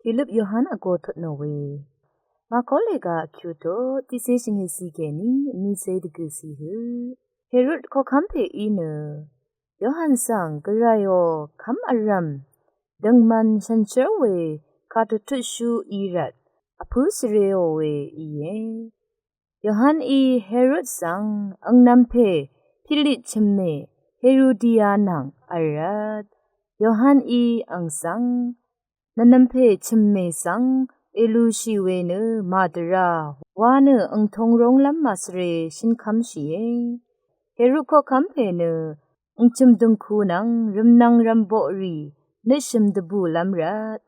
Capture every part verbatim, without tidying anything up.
Pilip Yohan vgo tutnò we. Màkó lèga kyuto tiqsé shvngì sì kèní vnísé dvgø̀ sì hø. Herod koqkv́m pè í nø Yohan svng Gvrayò kv́m vrv̀m døngman shànshér we kàdvtutshú í rvt vpǿ svreò we íe. Yohan í Herod svng angnvm pè Pilip chø̀mmè Herudia nvng vrvt. Yohan í ang svng nvnvmpè chø̀mmè svng èlushì we nø màdvrá wa nø angtong ronglv́m màsvre shønkv́mshìe. Herod koqkv́m pè nø angchø̀m døngku nvng rvmnvng rvmboqrì nøtshø̀m dvbùlv́m rvt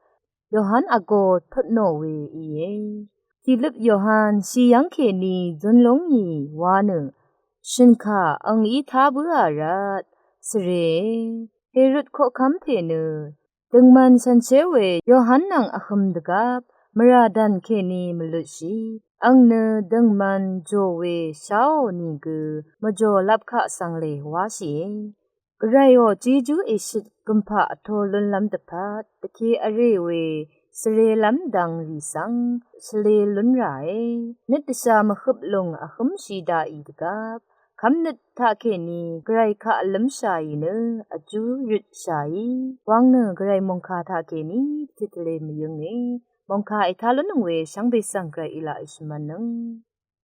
Yohan vgo tutnò we íe. Pilip Yohan shì yv́ng kèní zunlúngì wa nø shø̀nkà ang í tá bǿà rvt svre. Herod koqkv́m pè nø døngman shànshér we Yohan nvng vhø̄m dvgvp mvrà dv̀n kèní mvlutshì. Ang nø døngman jò we sháò nìgø mvjòlap kaq svnglè wáshìe. Gvrayò jejú èshøt gø̀mpaq vtō lúnlv́m dvpvt dvke vrè we svrelv́m dvngrì svng shvle lún ràe. Nøt dvshà mvhøp lùng vhǿmshì daqì dvgvp kv́mnøt taqkèní Gvray kaq vlǿmshàì nø vjú røtshàí wvng nø Gvray mòngkà taqkèní titvle mvyǿnge. Mòngkà ètá lúnnøng we shvngbe svng Gvray í laq èshvmv̄nnøng.